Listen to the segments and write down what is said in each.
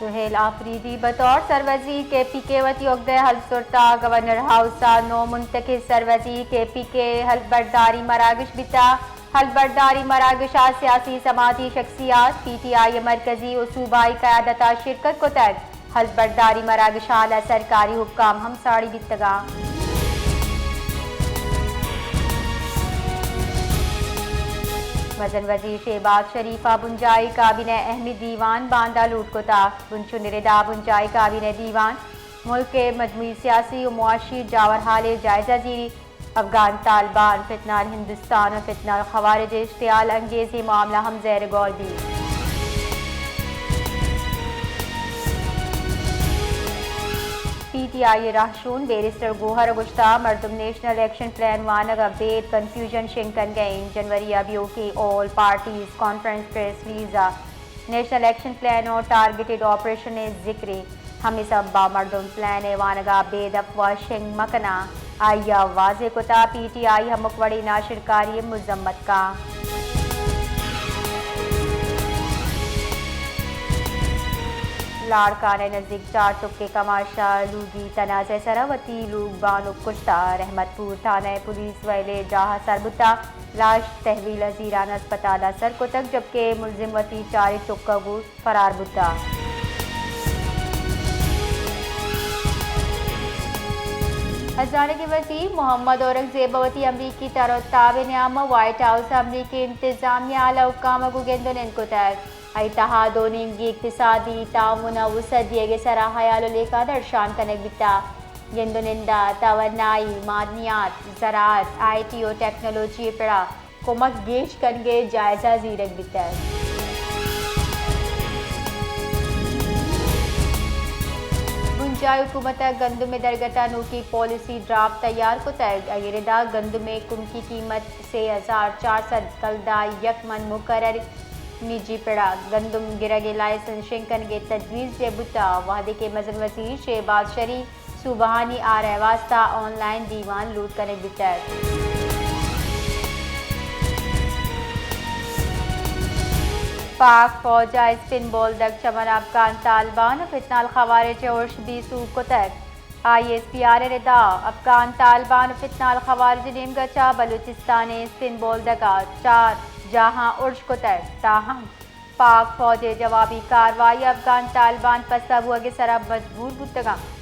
سہیل آفریدی بطور سروزیر کے پی کے وتی عہدہ حلف زرتا۔ گورنر ہاؤس ء نو منتخب سروزیر کے پی کے حلف برداری مراگش بیتا۔ حلف برداری مراگش ء سیاسی سماجی شخصیات، پی ٹی آئی مرکزی و صوبائی قیادت ء شرکت کتگ۔ حلف برداری مراگشان ء سرکاری حکام ہم ساڑی بیتگاں۔ مزن وزیر شہباز شریف ء بنجاہی کابینہ اہمی دیوان باندا لوٹ کتا۔ بنشون ردا بنجاہی کابینہ دیوان ملک ء مجموعی سیاسی و معاشی جاورحال ء جائزہ زیری۔ افغان طالبان، فتنہ الہندوستان و فتنہ الخوارج اشتعال انگیزی معاملہ ہم زیر غور بیت۔ پی ٹی آئی ء رہشون بیرسٹر گوہر ء گوشتا، مردم نیشنل ایکشن پلان وانگ ء بید کنفیوژن شنگ کنگ ء انت۔ جنوری ء بیوکی all parties conference press release ء نیشنل ایکشن پلان و ٹارگٹڈ آپریشن ء ذکر ء، ہمے سبب ء مردم پلان ء وانگ ء بید افواہ شنگ مکناں۔ آئی ء واضح کتا پی ٹی آئی ہمک وڑیں ناشرکاری ء مذمت کاں۔ لاڑکانہ ء نزیک چار چکے کماش ء لوگی تنازعہ ء سرا وتی لوگ بانک کشتا۔ رحمت پور تھانہ ء پولیس ویل ء جاہ ء سر بوتا۔ لاش تحویل ء زیران اسپتال ء سر کتگ، جبکہ ملزم وتی چاریں چک ء گوں فرار بوتا۔ ہزارگیں وزیر محمد اورنگزیب ء وتی امریکی تر و تاب ء نیام ء وائٹ ہاؤس ء امریکی انتظامیہ ء اعلی حکام ء گوں گند و نند کتگ۔ آئی تہا دو نیمگی اقتصادی تعاون ء وسعت دیگ ء سرا ہیال و لیکہ درشان کنگ بیتا۔ گند و نند ء توانائی، معدنیات، زراعت، آئی ٹی و ٹیکنالوجی ء پڑا کمک گیش کنگ ء جائزہ زیرگ بیتگ۔ بنجاہی حکومت ء گندم ء درگت ء نوکیں پالیسی ڈرافٹ تیار کتگ۔ آئی ء ردا گندم ء کمکی قیمت سے ہزار چار سد کلدار یک من مقرر۔ نجی پڑا گندم گرگ ء لائسنس شنگ کنگ ء تجویز جہ بوتا، وہدے کہ مزن وزیر شہباز شریف صوبہانی آرا ء واستہ آن لائن دیوان لوٹ کنگ بیتگ۔ پاک فوج ء اسپن بولدگ چمن افغان طالبان ء فتنہ الخوارج ء ارش بی سوب کتگ۔ آئی ایس پی آر ء ردا افغان طالبان ء فتنہ الخوارج ء نیمگ ء چہ بلوچستان ء اسپن بولدگ ء چار جاہاں ارش کتگ، تاہم پاک فوج ء جوابی کاروائی ء افغان طالبان پسہ بوگ ء سرا مجبور بوتگ انت،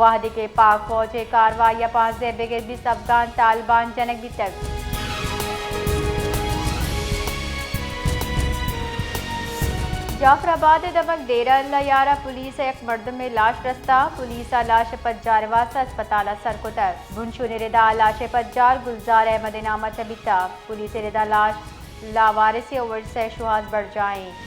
وہدے کہ پاک فوج ء کاروائی ء پانزدہ بگر بیست افغان طالبان جنگ بیتگ۔ جعفر آباد ء دمگ ڈیرہ اللہ یار ء پولیس ء یک مردمے لاش رستہ، پولیس ء لاش ء پجار ء واستہ اسپتال ء سر کتگ۔ بنشون ء ردا لاش ء پجار گلزار احمد ء نام ء چہ بیتگ۔ پولیس ء ردا لاش لاوارثی ء ورثہ ء شوہاز برجاہ انت۔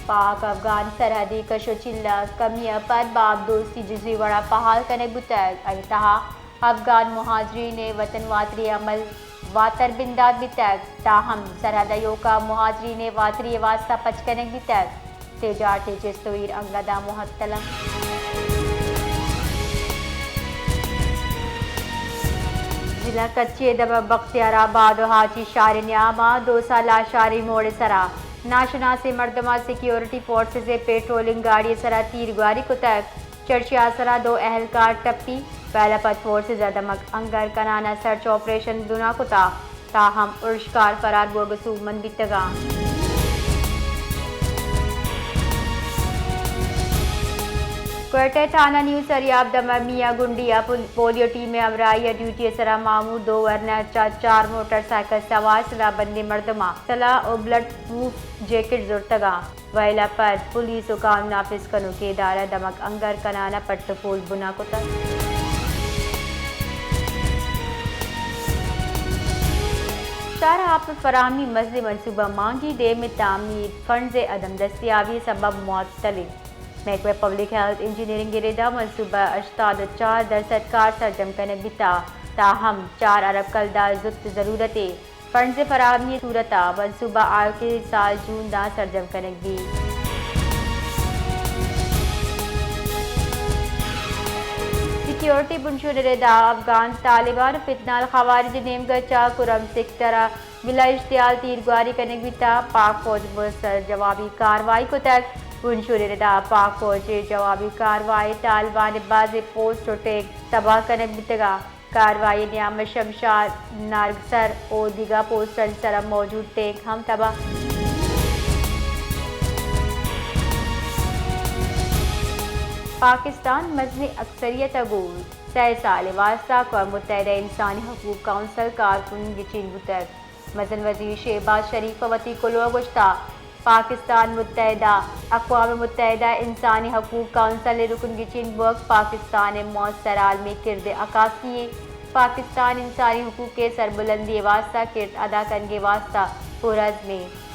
پاک افغان سرحدی کش و چیلہ کمی ء پد باپ دوستی جزوی وڑا فعال کنگ بوتگ۔ آئی تہا افغان مہاجرین ء وطن واتری عمل واتر بندات بیتگ، تاہم سرحد ایوکا مہاجرین ء واتری ء واستہ پچ کنگ بیتگ۔ تیجار تیجس تویر انگدا معطل انت۔ ضلع کچھی ء دمگ بختیار آباد و حاجی شار ء نیاما دو سالہ شاری موڑ ء سرا ناشناسیں مردماں سیکیورٹی فورسز ء پیٹرولنگ گاڑی ء سرا تیرگواری کتگ۔ چرچی آسرا دو اہلکار ٹپی۔ ویل ء پد فورسز ء دمگ انگر کنان ء سرچ آپریشن بنا کتا، تاہم ارشکار فرار بوگ ء سوبمند بیتگاں۔ کوئٹہ تھانہ نیو سریاب دمگ میاں گنڈی ء پول-، پولیو ٹیم ء ہمراہی ء ڈیوٹی ء سرا مامور دو ورنا چہ چار موٹر سائیکل سوار سلاہ بندیں مردماں سلاہ و بلٹ پروف جیکٹ زرتگاں۔ ویل ء پد پولیس و قانون نافذ کنوکیں ادارہ دمگ انگر کنان ء پٹ و پول بنا کتگ۔ شار ء آپ ء فراہمی مزن منصوبہ مانگی ڈیم ء تعمیر فنڈز ء عدم دستیابی ء سبب معطل انت۔ محکمہ پبلک ہیلتھ انجینئرنگ ء ردا منصوبہ ء ہشتاد و چار درسد کار سرجم کنگ بیتگ، تاہم چار ارب کلدار زوت ضرورت ء فنڈز ء فراہمی ء صورت ء منصوبہ آیوکیں سال جون داں سرجم کنگ بیت۔ سیکورٹی سیکورٹی بنشون ءِ ردا افغان طالبان ءُ پتنال خوارج ءِ نیمگ ءَ چہ کرم سیکٹر ءَ بلا اشتعال تیرگواری کنگ بیتگ، پاک فوج ءَ سر جوابی کاروائی کتگ۔ بنشون ءِ ردا پاک فوج ءِ جوابی کاروائی ءَ طالبان ءِ بازیں پوسٹ ءُ ٹینک تباہ کنگ بیتگ۔ کاروائی ءِ نیام ءَ شمشاد، نارگسر ءُ دگہ پوسٹانی سرا موجود ٹینک ہم تباہ۔ پاکستان مزنیں اکثریت ءَ گوں سئے سال ءِ واستہ اقوام متحدہ انسانی حقوق کونسل ءِ کارکن گچین بوتگ۔ مزن وزیر شہباز شریف ءَ وتی کلوہ ءَ گوشتگ، پاکستان متحدہ، اقوام متحدہ انسانی حقوق کونسل ءِ رکن گچین بوگ پاکستان ءِ مؤثر عالمی کرد ءِ عکاسی اِنت۔ پاکستان انسانی حقوق ءِ سربلندی ءِ واستہ کرد ادا کنگ ءِ واستہ پرعزم اِنت۔